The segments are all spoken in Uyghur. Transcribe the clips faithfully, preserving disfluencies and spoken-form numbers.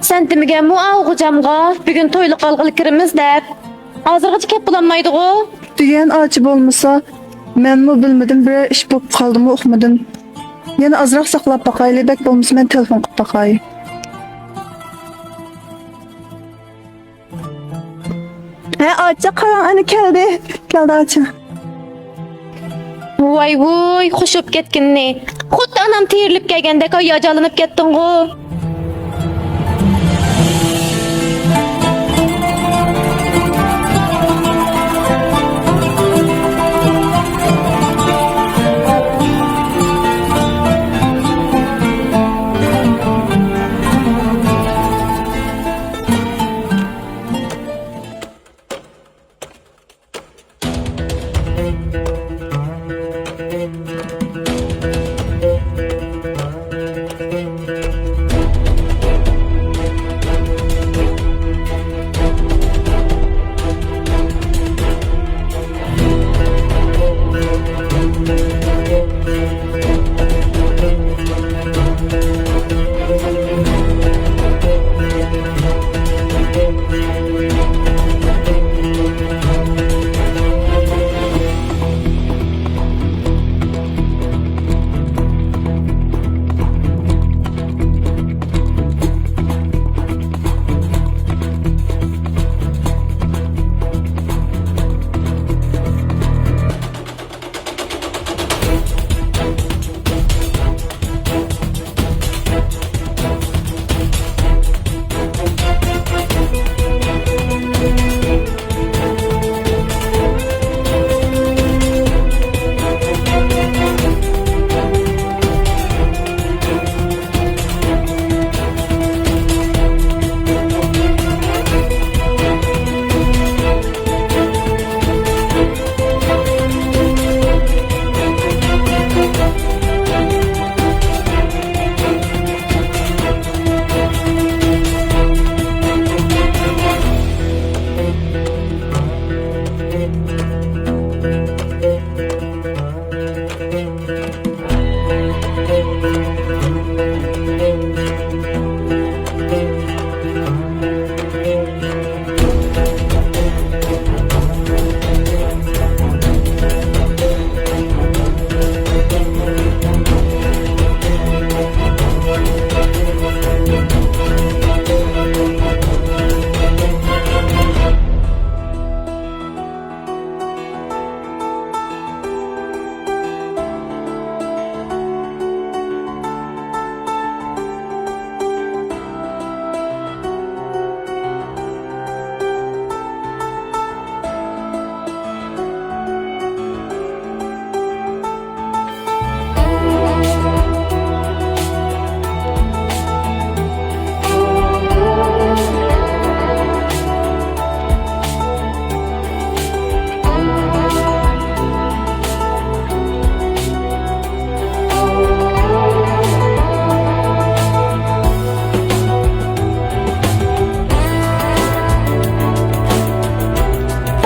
سەن دېمىگەنمۇ ئاۋۇ غوجامغا، بۈگۈن تويلۇق ئالغىلى كىرىمىز دەپ؟ ھازىرغىچە كەپ بولالمايدىغۇ؟ دېگەن ئاچا بولمىسا، مەنمۇ بىلمىدىم، بىرەر ئىش بولۇپ قالدىمۇ ئۇقمىدىم. يەنە ئازراق ساقلاپ باقايلى، بەك بولمىسا مەن تېلېفون قىلىپ باقاي. ھە، ئاچا، قاراڭ، ئەنە كەلدى. كەلدى، ئاچا. ۋاي ۋۇي، خوش بوپ كەتكىنىنى. خۇددى ئانام تىرىلىپ كەلگەندەك ھاياجانلىنىپ كەتتىڭغۇ.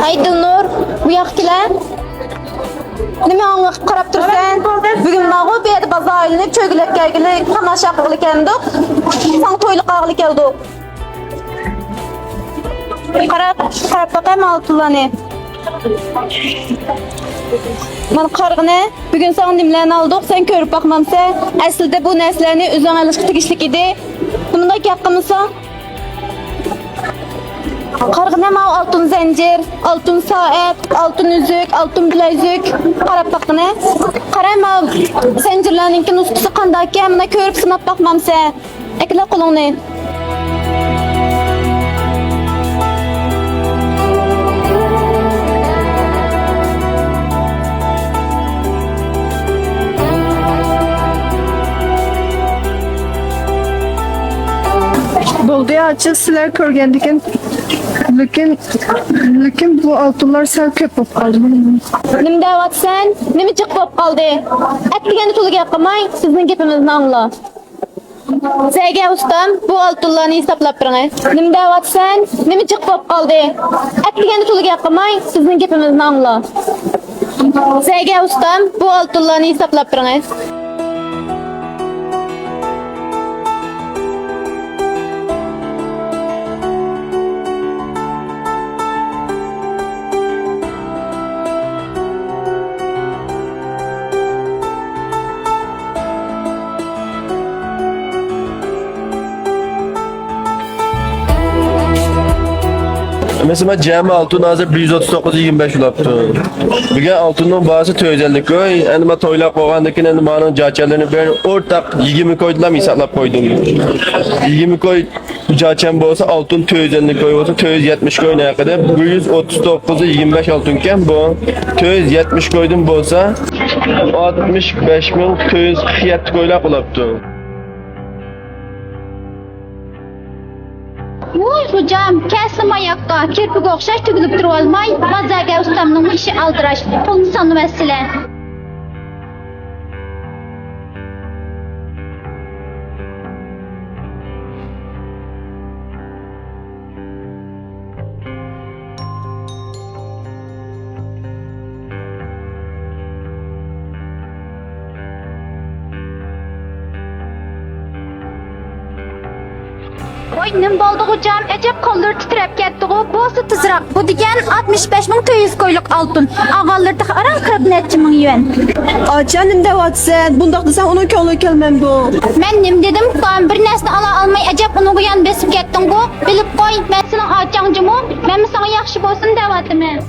ھەي دىلنۇر، بۇ ياققا كېلە. نېمە ئاڭغا قاراپ تۇرسەن؟ بۈگۈن ماغۇ بۇ يەردە بازار ئايلىنىپ، چۆگىلەپ كەلگىلى، تاماشا قىلغىلى كەلدۇق. ساڭا تويلۇق ئالغىلى كەلدۇق. قاراپ، قاراپ باقاي ماۋۇ ئالتۇنلارنى. مانا قارىغىنە، بۈگۈن ساڭا نېمىلەرنى ئالدۇق، سەن كۆرۈپ باقمامسەن. ئەسلىدە بۇ نەرسىلەرنى ئۆزۈڭ ئېلىشقا تېگىشلىك ئىدى. بۇنىڭغا گەپ قىلمىساڭ. قارىغىنە ماۋۇ ئالتۇن زەنجىر، ئالتۇن سائەت، ئالتۇن ئۈزۈك، ئالتۇن بىلەزۈك. قاراپ باققىنە. قارا ماۋۇ زەنجىرلەرنىڭكى نۇسخىسى قانداقكەن، مانا كۆرۈپ سىناپ باقمامسەن. ئەكېلە قولۇڭنى. بولدى، ئاچا، سىلەر كۆرگەندىكىن. لېكىن، لېكىن بۇ ئالتۇنلار سەل كۆپ بولۇپ قالدى. نېمە دەۋاتىسەن؟ نېمە جىق بولۇپ قالدى؟ ئەتىگەندە تولا گەپ قىلماي، بىزنىڭ گېپىمىزنى ئاڭلا. زەگە ئۇستام، بۇ ئالتۇنلارنى ھېسابلاپ بېرىڭە. نېمە دەۋاتىسەن؟ نېمە جىق بولۇپ قالدى؟ ئەتىگەندە تولا گەپ قىلماي، بىزنىڭ گېپىمىزنى ئاڭلا. زەگە ئۇستام، بۇ ئالتۇنلارنى ھېسابلاپ بېرىڭە. مەسىلەن، جەمئىي ئالتۇن ھازىر بىر يۈز ئوتتۇز توققۇز يىگىرمە بەش بولاپتۇ. بۈگۈن ئالتۇننىڭ باھاسى تۆت يۈز ئەللىك كوي. ئەمدى مانا تويلاپ بولغاندىن كېيىن، ئەمدى مانىڭ جاچەنلىرىنى بىر ئورتاق يىگىرمە كويدىلا ھېسابلاپ قويدۇم. يىگىرمە كوي جاچەن بولسا، ئالتۇن تۆت يۈز ئەللىك كوي بولسا، تۆت يۈز يەتمىش كوينىڭ ھەققىدە بىر يۈز ئوتتۇز توققۇزى يىگىرمە بەش ئالتۇنكەن بۇ. تۆت يۈز يەتمىش كويدىن بولسا، ئاتمىش بەش مىڭ تۆت يۈز قىرىق يەتتە كويلاپ بولاپتۇ. ۋوي خوجام، كەلسە ماياققا، كىرپىگە ئوخشاش تۈگۈلۈپ تۇرۇۋالماي، بازارگە ئۇستامنىڭمۇ ئىشى ئالدىراش، پۇلنى سانىۋەتسىلە. ۋاي، نېمە بولدى خوجام؟ ئەجەب قوللىرى تىترەپ كەتتىغۇ. بولسا تېزراق. بۇ دېگەن ئاتمىش بەش مىڭ تۆت يۈز كويلۇق ئالتۇن. ئالغانلىرى تېخى ئاران قىرىق نەچچە مىڭ يۈەن. ئاچا، نېمە دەۋاتىسەن؟ بۇنداق دېسەڭ ئۇنىڭ كۆڭلىگە كەلمەمدۇ؟ مەن نېمە دېدىم ئۇكام؟ بىر نەرسىنى ئالا ئالماي ئەجەب ئۇنىڭغا يان بېسىپ كەتتىڭغۇ. بىلىپ قوي، مەن سېنىڭ ئاچاڭ جۇمۇ. مەنمۇ ساڭا ياخشى بولسۇن دەۋاتىمەن.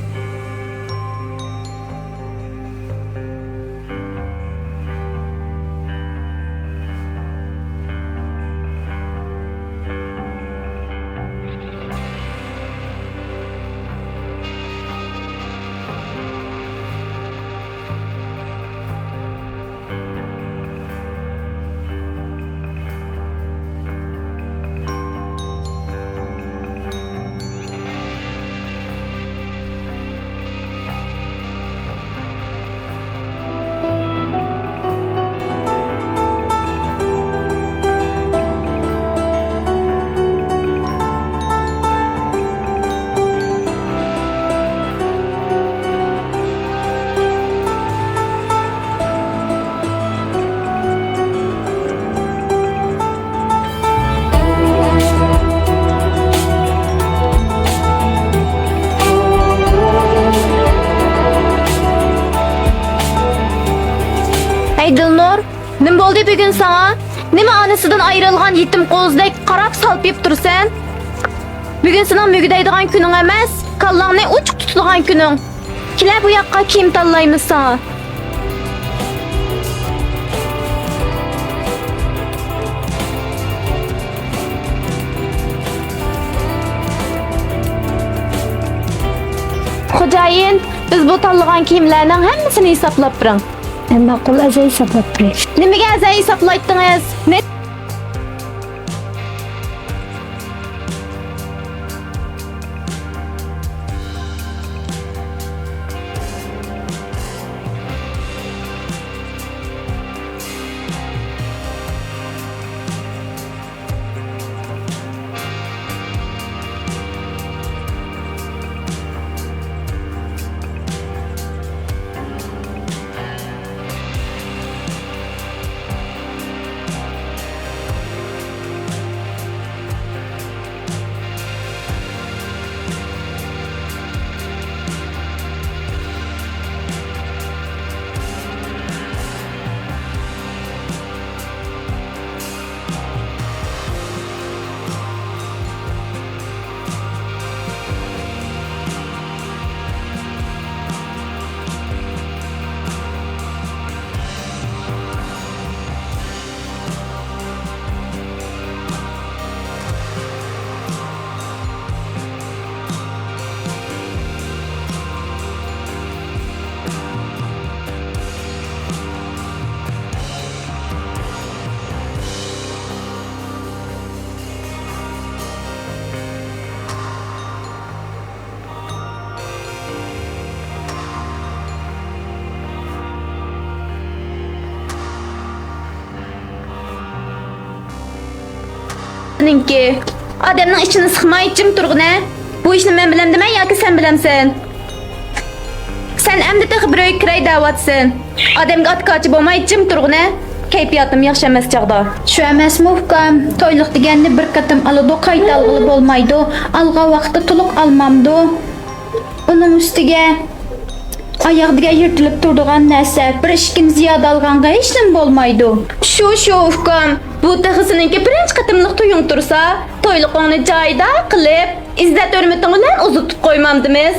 ھەي دىلنۇر، نېمە بولدى بۈگۈن ساڭا؟ نېمە ئانىسىدىن ئايرىلغان يېتىم قوزىدەك قاراپ سالپىيىپ تۇرىسەن؟ بۈگۈن سېنىڭ مۈگدەيدىغان كۈنۈڭ ئەمەس، كاللاڭنى ئوچۇق تۇتىدىغان كۈنۈڭ. كېلە، بۇ ياققا، كىيىم تاللايمىز ساڭا. خوجايىن، بىز بۇ تاللىغان كىيىملەرنىڭ ھەممىسىنى ھېسابلاپ بېرىڭ. ماقۇل، ئەزەي ھېسابلاپ بېرەي. نېمىگە ئەزەي ھېسابلايتتىڭىز؟ نە- نىڭكى. ئادەمنىڭ ئىچىنى سىقماي جىم تۇرغىنە. بۇ ئىشنى مەن بىلەمدىمەن ياكى سەن بىلەمسەن؟ سەن ئەمدى تېخى بىر ئۆيگە كىراي دەۋاتىسەن. ئادەمگە ئاتىكاچى بولماي جىم تۇرغىنە. كەيپىياتىم ياخشى ئەمەس چاغدا. شۇ ئەمەسمۇ ئۇكام؟ تويلۇق دېگەننى بىر قېتىم ئالىدۇ، قايتا ئالغىلى بولمايدۇ. ئالغان ۋاقىتتا تولۇق ئالمامدۇ؟ ئۇنىڭ ئۈستىگە ئاياغ دېگەن يىرتىلىپ تۇرىدىغان نەرسە، بىر ئىككىنى زىيادە ئالغانغا ھېچنېمە بولمايدۇ. شۇ، شۇ، ئۇكام. بۇ تېخى سېنىڭكى بىرىنچى قېتىملىق تويۇڭ تۇرسا، تويلۇقۇڭنى جايىدا قىلىپ، ئىززەت-ھۆرمىتىڭ بىلەن ئۇزىتىپ قويمامدىمىز.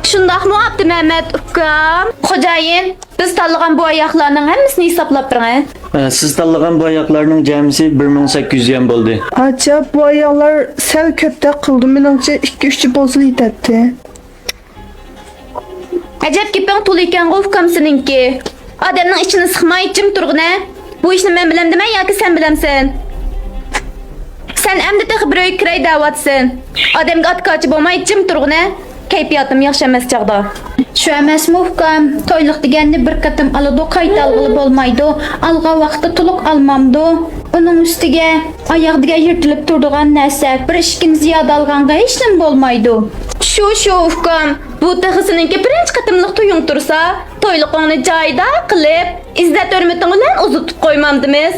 شۇنداقمۇ، ئابدۇمەمەت ئۇكام؟ خوجايىن، بىز تاللىغان بۇ ئاياغلارنىڭ ھەممىسىنى ھېسابلاپ بېرىڭە. ئە، سىز تاللىغان بۇ ئاياغلارنىڭ جەمئىسى بىر مىڭ سەككىز يۈز يۈەن بولدى. ئاچا، بۇ ئاياغلار سەل كۆپتەك قىلدى، مېنىڭچە ئىككى ئۈچى بولسىلا يېتەتتى. ئەجەب گېپىڭ تولا ئىكەنغۇ، ئۇكام سېنىڭكى. ئادەمنىڭ ئىچىنى سىقماي جىم تۇرغىنە. بۇ ئىشنى مەن بىلەمدىمەن ياكى سەن بىلەمسەن؟ سەن ئەمدى تېخى بىر ئۆيگە كىرەي دەۋاتىسەن. ئادەمگە ئاتىكاچى بولماي جىم تۇرغىنە. كەيپىياتىم ياخشى ئەمەس چاغدا. شۇ ئەمەسمۇ ئۇكام؟ تويلۇق دېگەننى بىر قېتىم ئالىدۇ، قايتا ئالغىلى بولمايدۇ. ئالغان ۋاقىتتا تولۇق ئالمامدۇ. ئۇنىڭ ئۈستىگە ئاياغ دېگەن يىرتىلىپ تۇرىدىغان نەرسە، بىر ئىككىنى زىيادە ئالغانغا ھېچنېمە بولمايدۇ. شۇ، شۇ، ئۇكام، بۇ تېخى سېنىڭكى بىرىنچى قېتىملىق تويۇڭ تۇرسا، تويلۇقۇڭنى جايىدا قىلىپ، ئىززەت-ھۆرمىتىڭ بىلەن ئۇزىتىپ قويمامدىمىز.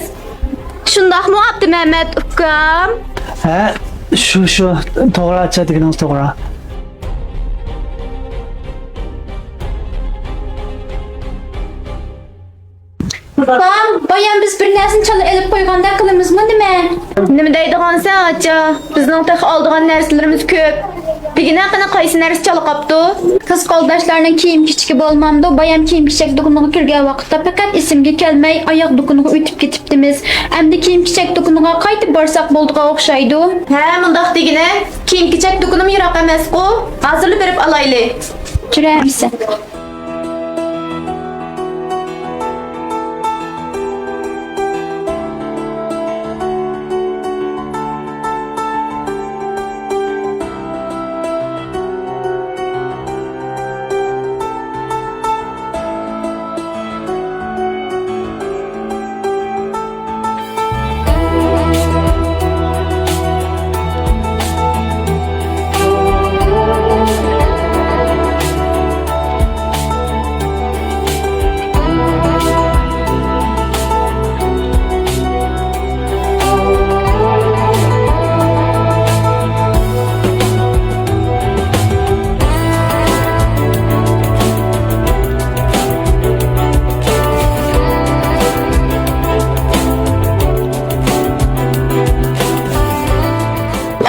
شۇنداقمۇ، ئابدۇمەمەت ئۇكام؟ ھە، شۇ، شۇ، توغرا، ئاچا، دېگىنىڭىز توغرا. ئۇكام، بايام بىز بىر نەرسىنى چالا ئېلىپ قويغاندەك قىلىمىزمۇ نېمە؟ نېمە دەيدىغانسەن، ئاچا؟ بىزنىڭ تېخى ئالىدىغان نەرسىلىرىمىز كۆپ. دېگىنە، قېنى، قايسى نەرسە چالا قاپتۇ؟ قىز قولداشلارنىڭ كىيىم-كېچىكى بولمامدۇ؟ بايام كىيىم-كېچەك دۇكىنىغا كىرگەن ۋاقىتتا پەقەت ئېسىمگە كەلمەي، ئاياغ دۇكىنىغا ئۆتۈپ كېتىپتىمىز. ئەمدى كىيىم-كېچەك دۇكىنىغا قايتىپ بارساق بولىدىغان ئوخشايدۇ. ھە، مۇنداق دېگىنە، كىيىم-كېچەك دۇكىنىمۇ يىراق ئەمەسقۇ؟ ھازىرلا بېرىپ ئالايلى. جۈرە ئەمىسە.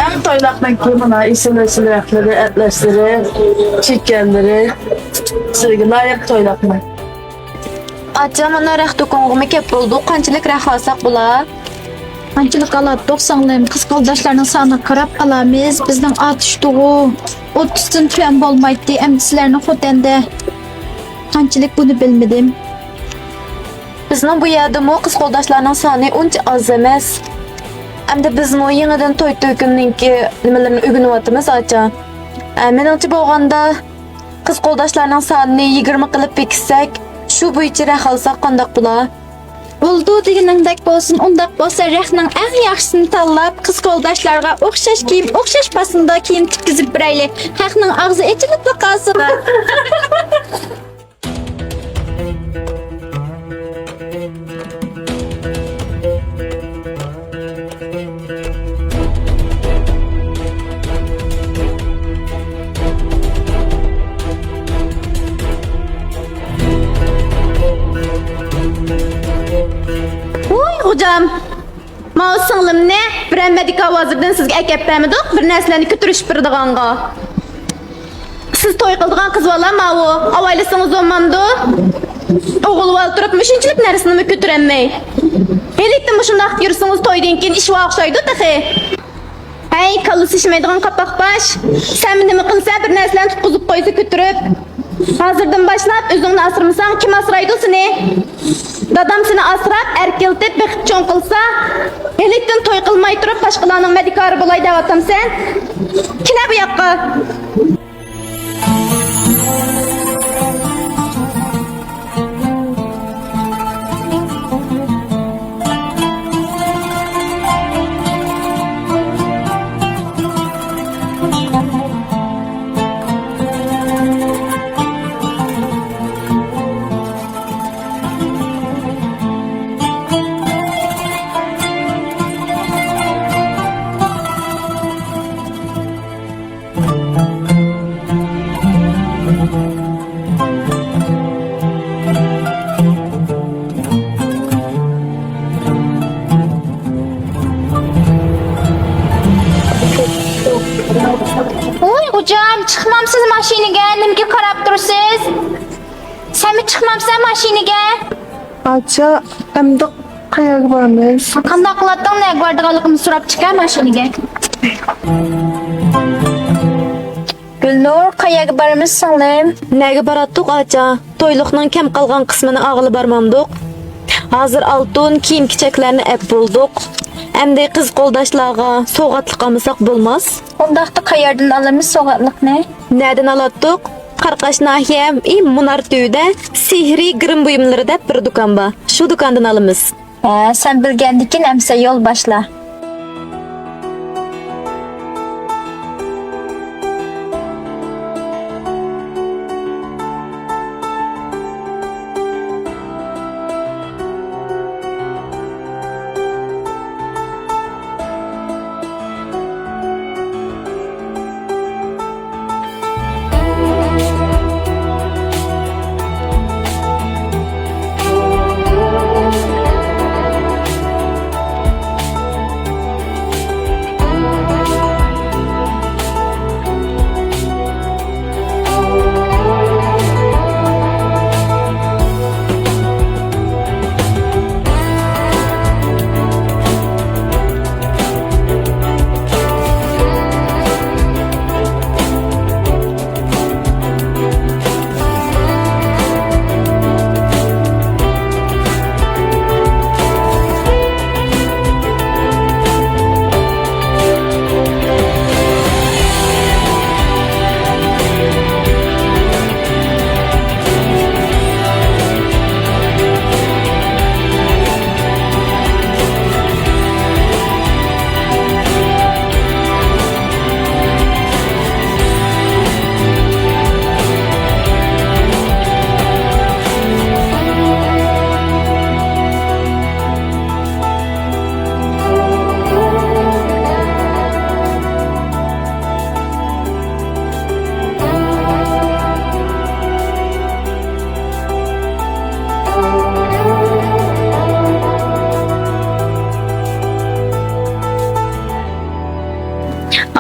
ئەڭ تويلاقنىڭكى مانا ئېسىل-ئېسىل رەختلىرى، ئەتلەسلىرى، چېكەنلىرى، سىزگە لايىق تويلاقنىڭ. ئاچا، مانا رەخت دۇكىنىغىمۇ كەپ بولدۇق. قانچىلىك رەخت ئالساق بولا؟ قانچىلىك ئالاتتۇق، سىڭلىم؟ قىز قولداشلارنىڭ سانىغا قاراپ ئالىمىز. بىزنىڭ ئاتۇشتىغۇ ئوتتۇزدىن تۆۋەن بولمايتتى. ئەمدى سىلەرنىڭ خوتەندە قانچىلىك، بۇنى بىلمىدىم. بىزنىڭ بۇ يەردىمۇ قىز قولداشلارنىڭ سانى ئۇنچە ئاز ئەمەس. ئەمدى بىزمۇ يېڭىدىن توي تۆكۈننىڭكى نېمىلىرىنى ئۆگىنىۋاتىمىز، ئاچا. ئە، مېنىڭچە بولغاندا، قىز قولداشلارنىڭ سانىنى يىگىرمە قىلىپ بېكىتسەك، شۇ بويىچە رەخت ئالساق قانداق بولا؟ بولىدۇ دېگىنىڭدەك بولسۇن. ئۇنداق بولسا رەختنىڭ ئەڭ ياخشىسىنى تاللاپ، قىز قولداشلارغا ئوخشاش كىيىم، ئوخشاش پاسوندا كىيىم تىككۈزۈپ بېرەيلى. خەقنىڭ ئاغزى ئېچىلىپلا قالسۇن. ۋوي خوجام، ماۋۇ سىڭلىمنى بىرەر مەدىكار ھازىردىن سىزگە ئەكەپ بەرمىدۇق، بىر نەرسىلەرنى كۆتۈرۈشۈپ بېرىدىغانغا. سىز توي قىلىدىغان قىز بالا ماۋۇ، ئاۋايلىسىڭىز بولمامدۇ؟ ئوغۇل بالا تۇرۇپ مۇشۇنچىلىك نەرسىنىمۇ كۆتۈرەلمەي. ھېلىقتىن مۇشۇنداق يۈرسىڭىز تويدىن كېيىن ئىش بار ئوخشايدۇ تېخى. ھەي، كاللىسى شىشمەيدىغان قاپاق باش! سەنمۇ نېمە قىلىسەن، بىر نەرسىلەرنى تۇتقۇزۇپ قويسا كۆتۈرۈپ. ھازىردىن باشلاپ ئۆزۈڭنى ئاسرىمىساڭ، كىم ئاسرايدۇ سېنى؟ دادام سېنى ئاسراپ، ئەركىلىتىپ، بېقىپ چوڭ قىلسا، ھېلىتىن توي قىلماي تۇرۇپ، باشقىلارنىڭ مەدىكارى بولاي دەۋاتامسەن؟ كېلە بۇ ياققا! جان، چىقمامسىز ماشىنىگە؟ نېمىگە قاراپ تۇرسىز؟ سەنمۇ چىقمامسەن ماشىنىگە؟ ئاچا، ئەمدى قەيەرگە بارىمىز؟ قانداق قىلاتتىڭ؟ نەگە بارىدىغانلىقىمنى سوراپ چىقە ماشىنىگە. گۈلنۇر، قەيەرگە بارىمىز سىڭلىم؟ نەگە باراتتۇق ئاچا؟ تويلۇقنىڭ كەم قالغان قىسمىنى ئاغىلى بارمامدۇق؟ ھازىر ئالتۇن، كىيىم-كېچەكلەرنى ئەپ بولدۇق. ئەمدى قىز قولداشلارغا سوۋغاتلىق ئالمىساق بولماس. ئۇنداقتا قەيەردىن ئالىمىز سوۋغاتلىقنى؟ نەدىن ئالاتتۇق؟ قاراقاش ناھىيە، ئى، مۇنار تۈۋىدە سېھرىي گىرىم بۇيۇملىرى دەپ بىر دۇكان بار. شۇ دۇكاندىن ئالىمىز. ھە، سەن بىلگەندىكىن ئەمسە يول باشلا.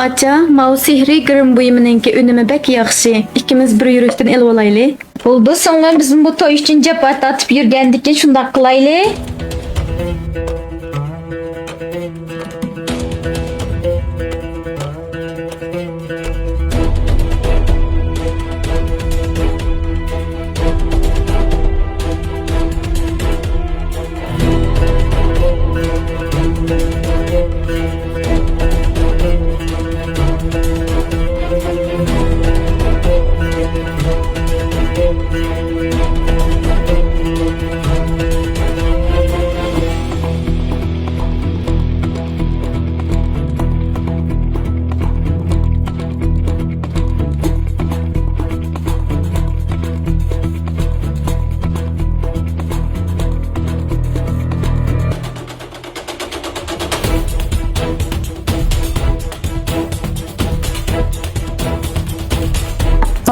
ئاچا، ماۋۇ سېھرىي گىرىم بۇيۇمىنىڭكى ئۈنۈمى بەك ياخشى. ئىككىمىز بىر يۈرەكتىن ئېلىۋالايلى. بولدى سىڭلىم، بىزمۇ بۇ توي ئۈچۈن جاپا تارتىپ يۈرگەندىكىن شۇنداق قىلايلى.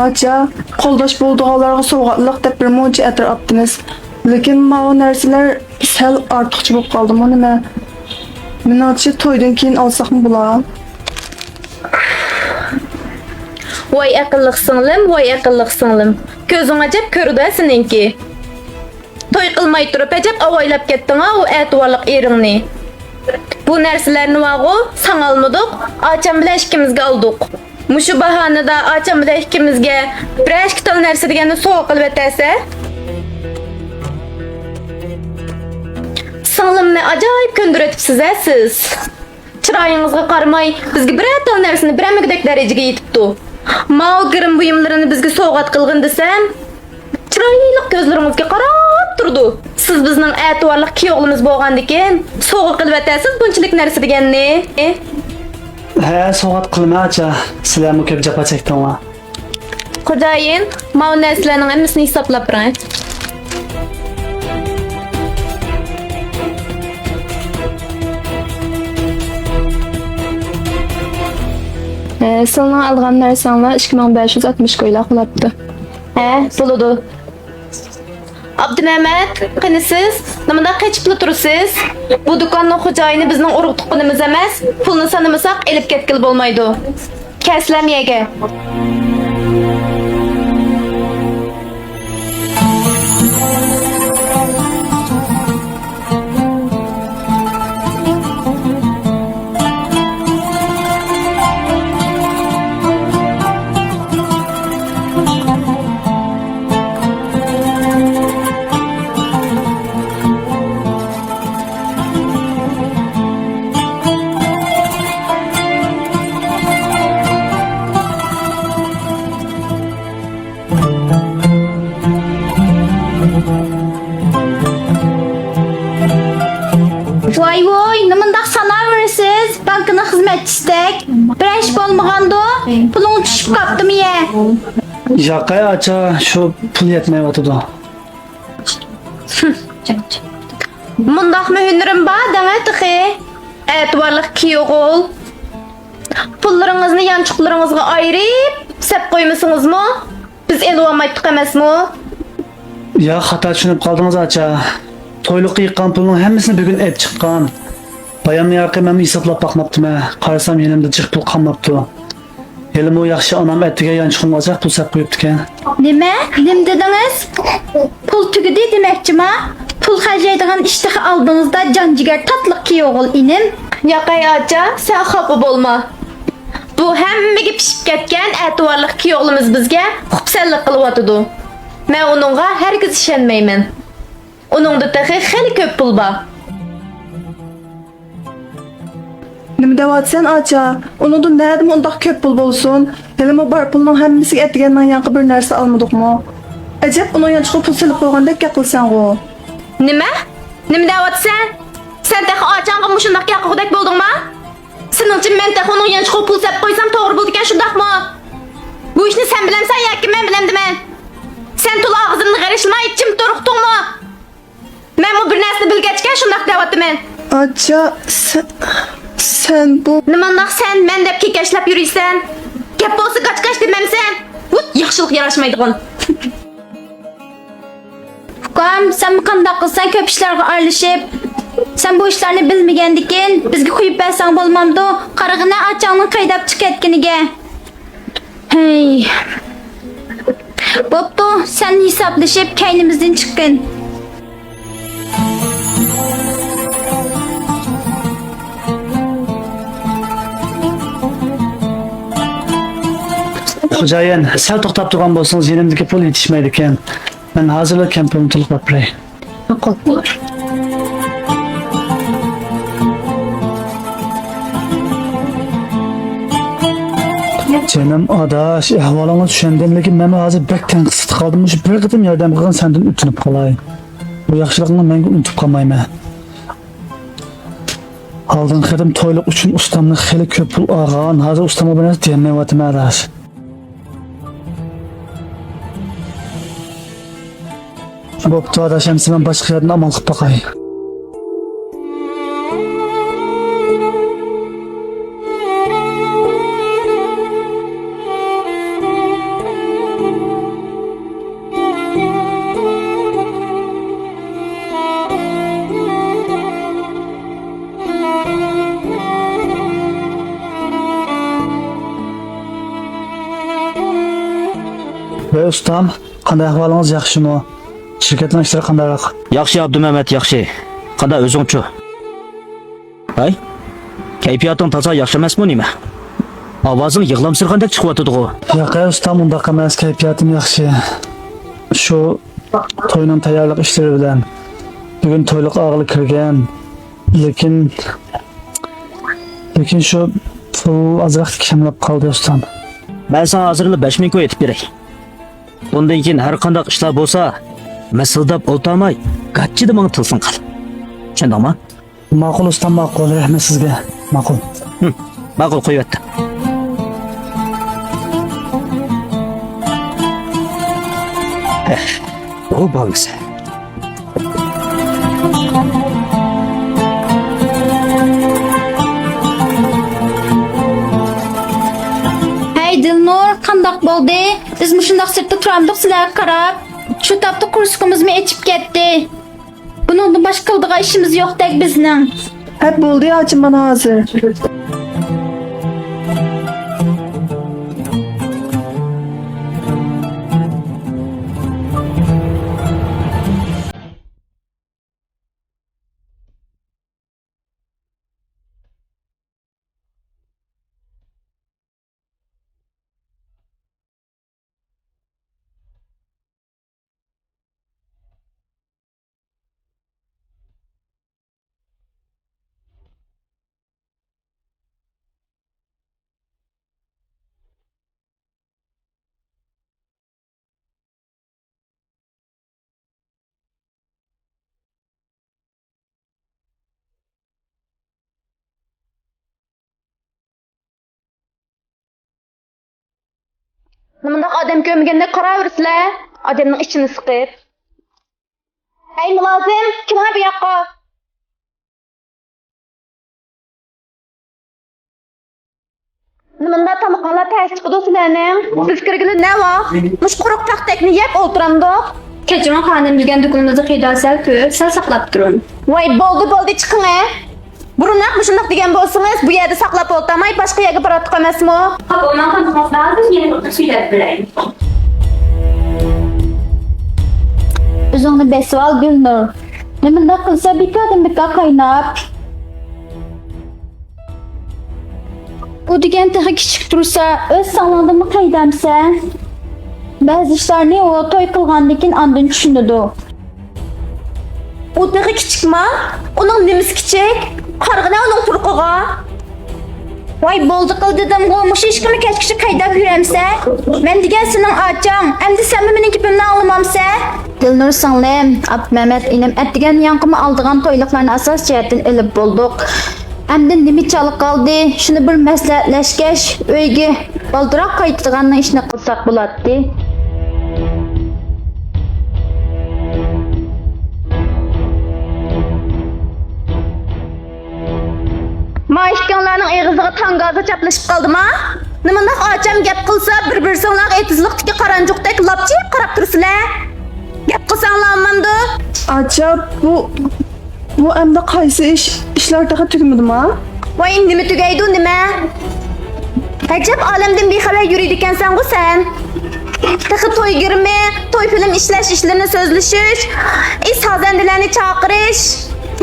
ئاچا، قولداش بولىدىغانلارغا سوۋغاتلىق دەپ بىر مۇنچە ئەتىر ئاپتىمىز. لېكىن ماۋۇ نەرسىلەر سەل ئارتۇقچە بولۇپ قالدىمۇ نېمە؟ مېنىڭچە تويدىن كېيىن ئالساقمۇ بولا. ۋاي ئەقىللىق سىڭلىم، ۋاي ئەقىللىق سىڭلىم. كۆزۈڭ ئەجەب كۆرىدۇ سېنىڭكى. توي قىلماي تۇرۇپ ئەجەب ئاۋايلاپ كەتتىڭ-ھە ئۇ ئەتىۋارلىق ئېرىڭنى. بۇ نەرسىلەرنى ۋارغۇ، ساڭا ئالمىدۇق، ئاچام بىلەن ئىككىمىزگە ئالدۇق. مۇشۇ باھانىدا ئاچام بىلەن ئىككىمىزگە بىرەر ئىككى تال نەرسە دېگەننى سوۋغا قىلىۋەتەسە. سىڭلىمنى ئاجايىپ كۆندۈرۈۋېتىپسىز-ھە سىز. چىرايىڭىزغا قارىماي، بىزگە بىرەر تال نەرسىنى بېرەلمىگۈدەك دەرىجىگە يېتىپتۇ. ماۋۇ گىرىم بۇيۇملىرىنى بىزگە سوۋغات قىلغىن دېسەم، چىرايلىق كۆزلىرىڭىزگە قاراپ تۇرىدۇ. سىز بىزنىڭ ئەتىۋارلىق كىيوغلىمىز بولغاندىكىن، سوۋغا قىلىۋەتەسىز بۇنچىلىك نەرسە دېگەننى. ھە، سوۋغات قىلىمەن ئاچا. سىلەرمۇ كۆپ جاپا چەكتىڭلار. خوجايىن، ماۋۇ نەرسىلەرنىڭ ھەممىسىنى ھېسابلاپ بېرىڭ. ھە، سىلىنىڭ ئالغان نەرسەڭلار ئىككى مىڭ بەش يۈز ئاتمىش كويلاق بولاپتۇ. ھە، بولىدۇ. ئابدۇمەمەت، قېنى سىز؟ نېمانداق قېچىپلا تۇرىسىز؟ بۇ دۇكاننىڭ خوجايىنى بىزنىڭ ئۇرۇق-تۇغقىنىمىز ئەمەس، پۇلنى سانىمىساق ئېلىپ كەتكىلى بولمايدۇ. تەسلىم يەرگە. ۋاي ۋوي، نېمانداق ساناۋېرىسىز؟ بانكىنىڭ خىزمەتچىسىدەك. بىر ئىش بولمىغاندۇ؟ پۇلۇڭ چۈشۈپ قاپتىمۇ يە؟ ياقەي ئاچا، شۇ پۇل يەتمەيۋاتىدۇ. مۇنداقمۇ ھۈنىرىم بار دەڭە تېخى. ئەتىۋارلىق كىيوغۇل. پۇللىرىڭىزنى يانچۇقلىرىڭىزغا ئايرىپ سەپ قويمىسىڭىزمۇ، بىز ئېلىۋالمايتتۇق ئەمەسمۇ؟ يا خاتا چۈشىنىپ قالدىڭىز ئاچا. تويلۇققا يىغقان پۇلنىڭ ھەممىسىنى بۈگۈن ئېلىپ چىققان. بايامدىن ياقى مەنمۇ ھېسابلاپ باقماپتىمەن. قارىسام يېنىمدا جىق پۇل قالماپتۇ. ھېلىمۇ ياخشى ئانام ئەتىگەن يانچۇقۇمغا ئازراق پۇل سەپ قويۇپتىكەن. نېمە؟ نېمە دېدىڭىز؟ پۇل تۈگىدى دېمەكچىما؟ پۇل خەجلەيدىغان ئىش تېخى ئالدىڭىزدا، جان جىگەر تاتلىق كىيوغۇل ئىنىم. ياقەي ئاچا، سەن خاپا بولما. بۇ ھەممىگە پىشىپ كەتكەن ئەتىۋارلىق كىيوغلىمىز بىزگە خۇپسەنلىك قىلىۋاتىدۇ. مەن ئۇنىڭغا ھەرگىز ئىشەنمەيمەن. ئۇنىڭدا تېخى خېلى كۆپ پۇل بار. نېمە دەۋاتىسەن ئاچا؟ ئۇنىڭدا نەدىمۇ ئۇنداق كۆپ پۇل بولسۇن؟ ھېلىمۇ بار پۇلنىڭ ھەممىسىگە ئەتىگەندىن ياقى بىر نەرسە ئالمىدۇقمۇ؟ ئەجەب ئۇنىڭ يانچۇقىغا پۇل سېلىپ قويغاندەك گەپ قىلىسەنغۇ؟ نېمە؟ نېمە دەۋاتىسەن؟ سەن تېخى ئاچاڭغا مۇشۇنداق گەپ قىلغۇدەك بولدۇڭما؟ سېنىڭچە مەن تېخى ئۇنىڭ يانچۇقىغا پۇل سېلىپ قويسام توغرا بولىدىكەن، شۇنداقمۇ؟ بۇ ئىشنى سەن بىلەمسەن ياكى مەن بىلەمدىمەن؟ سەن تولا ئاغزىمنى غېرىشلىماي جىم تۇرۇقتۇڭمۇ؟ مەنمۇ بىر نەرسىنى بىلگەچكە شۇنداق دەۋاتىمەن. ئاچا، سەن، سەن بۇ. نېمانداق سەن، مەن دەپ كېكەچلەپ يۈرىسەن؟ گەپ بولسا گاچ-گاچ دېمەمسەن؟ ۋۇت، ياخشىلىق ياراشمايدىغان. ئۇكام، سەنمۇ قانداق قىلساڭ كۆپ ئىشلارغا ئارىلىشىپ، سەن بۇ ئىشلارنى بىلمىگەندىكىن بىزگە قويۇپ بەرسەڭ بولمامدۇ؟ قارىغىنە ئاچاڭنىڭ قايداپ چىقىپ كەتكىنىگە. ھەي. بوپتۇ، سەن ھېسابلىشىپ كەينىمىزدىن چىققىن. خوجايىن، سەل توختاپ تۇرغان بولسىڭىز، يېنىمدىكى پۇل يېتىشمەيدىكەن. مەن ھازىرلا كەمپۈرنى تولۇقلاپ بېرەي. ماقۇل. جېنىم ئاداش، ئەھۋالىڭنى چۈشەندىم، لېكىن مەنمۇ ھازىر بەك تەڭقىسلىقتا قالدىم. مۇشۇ بىر قېتىم ياردەم قىلغىن، سەندىن ئۆتۈنۈپ قالاي. بۇ ياخشىلىقىڭنى مەڭگۈ ئۇنتۇپ قالمايمەن. ئالدىنقى قېتىم تويلۇق ئۈچۈن ئۇستامدىن خېلى كۆپ پۇل ئالغان، ھازىر ئۇستامغا بىر نەرسە دېيەلمەيۋاتىمەن ئاداش. بوپتۇ ئاداش، ئەمىسە مەن باشقا يەردىن ئامال قىلىپ باقاي. ۋەي ئۇستام، قانداق ئەھۋالىڭىز، ياخشىمۇ؟ شىركەتنىڭ ئىشلىرى قانداق؟ ياخشى ئابدۇمەمەت، ياخشى. قانداق ئۆزۈڭچۇ؟ ھەي، كەيپىياتىڭ تازا ياخشى ئەمەسمۇ نېمە؟ ئاۋازىڭ يىغلامسىرىغاندەك چىقىۋاتىدىغۇ؟ ياق ئەي ئۇستام، ئۇنداق ئەمەس، كەيپىياتىم ياخشى. شۇ توينىڭ تەييارلىق ئىشلىرى بىلەن بۈگۈن تويلۇق ئاغىلى كىرگەن، لېكىن، لېكىن شۇ پۇل ئازراق كەملەپ قالدى ئۇستام. مەن ساڭا ھازىرلا بەش مىڭ كوي ئېتىپ بېرەي. بۇندىن كېيىن ھەر قانداق ئىشلار بولسا، مىسىلداپ ئولتۇرماي، گاچچىدە ماڭا تېلېفون قىل. چۈشەندىڭمۇ؟ ماقۇل ئۇستام، ماقۇل. رەھمەت سىزگە. ماقۇل. ھىم، ماقۇل، قويۇۋەتتىم. ھە، بۇ بولمىسا. ھەي دىلنۇر، قانداق بولدى؟ بىز مۇشۇنداق سىرتتا تۇرامدۇق سىلەرگە قاراپ. شۇ تاپتا قورسىقىمىزمۇ ئېچىپ كەتتى. بۇنىڭدىن باشقا قىلىدىغان ئىشىمىز يوقتەك بىزنىڭ. ھە، بولدى ئاچا، مانا ھازىر. نېمانداق ئادەم كۆرمىگەندەك قاراۋېرىسىلەر؟ ئادەمنىڭ ئىچىنى سىقىپ. ھەي، مۇلازىم، كىرىڭە بۇ ياققا. نېمانداق تامىقىڭلار تەس چىقىدۇ سىلەرنىڭ؟ بىز كىرگىلى نەۋاق؟ مۇشۇ قۇرۇق پاختەكنى يەپ ئولتۇرامدۇق. كەچۈرۈڭ خانىم، بىلگەن دۇكىنىمىزدا خېرىدار سەل كۆپ، سەل ساقلاپ تۇرۇڭ. ۋاي، بولدى، بولدى، چىقىڭە. بۇرۇنراق مۇشۇنداق دېگەن بولسىڭىز، بۇ يەردە ساقلاپ ئولتۇرماي، باشقا يەرگە باراتتۇق ئەمەسمۇ؟ خاپا بولماڭ، تامىقىڭىزنى ھازىر يەنە بىر سۈيلەپ بېرەي. ئۆزۈڭنى بېسىۋال، گۈلنۇر. نېمانداق قىلسا بىكاردىن بىكار قايناپ. ئۇ دېگەن تېخى كىچىك تۇرسا، ئۆز ساغلىقىڭدىنمۇ قەيدەمسەن؟ بەزى ئىشلارنى ئۇ توي قىلغاندىن كېيىن ئاندىن چۈشىنىدۇ. ئۇ تېخى كىچىكما؟ ئۇنىڭ نېمىسى كىچىك؟ قارىغىنە ئۇنىڭ تۇرقىغا. ۋاي، بولدى قىل دېدىمغۇ، مۇشۇ ئىشقىمۇ كەچكىچە قەيدەپ يۈرەمسە؟ مەن دېگەن سېنىڭ ئاچاڭ، ئەمدى سەنمۇ مېنىڭ گېپىمنى ئاڭلىمامسە؟ گۈلنۇر سىڭلىم، ئابدۇمەمەت ئىنىم ئەتىگەن ياڭقىمۇ ئالىدىغان تويلۇقلارنى ئاساسىي جەھەتتىن ئېلىپ بولدۇق. ئەمدى نېمە چالا قالدى؟ شۇنى بىر مەسلىھەتلەشكەچ، ئۆيگە بالدۇراق قايتىدىغاننىڭ ئىشىنى قىلساق بولاتتى. ما ئىككىڭلارنىڭ ئېغىزىغا تاڭگازا چاپلىشىپ قالدىما؟ نېمانداق ئاچام گەپ قىلسا، بىر-بىرسىڭلارغا ئېتىزلىقتىكى قارانچۇقتەك لاپچىپ قاراپ تۇرىسىلەر. گەپ قىلساڭلار ئاماندۇ. ئاچا، بۇ، بۇ ئەمدى قايسى ئىش؟ ئىشلار تېخى تۈگىمىدىما؟ ۋاي، نېمە تۈگەيدۇ، نېمە؟ ئەجەب ئالەمدىن بىخەۋەر يۈرىدىكەنسەنغۇ سەن. تېخى توي گىرىمى، توي فىلىم ئىشلەش ئىشلىرىنى سۆزلىشىش، ئى، سازەندىلەرنى چاقىرىش،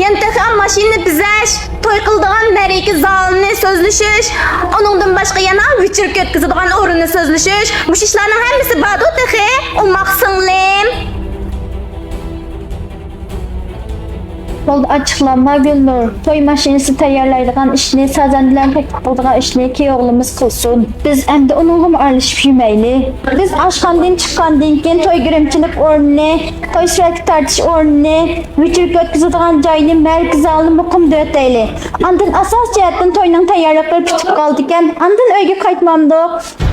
يەنە تېخى ماشىنىنى بېزەش، توي قىلىدىغان مەرىكە زالىنى سۆزلىشىش، ئۇنىڭدىن باشقا يەنە ۋېچېركا ئۆتكۈزىدىغان ئورۇننى سۆزلىشىش، مۇشۇ ئىشلارنىڭ ھەممىسى باردۇ تېخى، ئوماق سىڭلىم. بولدى، ئاچچىقلانما گۈلنۇر. توي ماشىنىسى تەييارلايدىغان ئىشنى، سازەندىلەرنى تەكلىپ قىلىدىغان ئىشنى كېيىن ئوغلىمىز قىلسۇن. بىز ئەمدى ئۇنىڭغىمۇ ئارىلىشىپ يۈرمەيلى. بىز ئاشخانىدىن چىققاندىن كېيىن توي گىرىمچىلىك ئورنىنى، توي سۈرەتكە تارتىش ئورنىنى، ۋېچېركا ئۆتكۈزىدىغان جاينى، مەرىكە زالىنى مۇقىم دۆتەيلى. ئاندىن ئاساسىي جەھەتتىن توينىڭ تەييارلىقلىرى پۈتۈپ قالىدىكەن، ئاندىن ئۆيگە قايتمامدۇق؟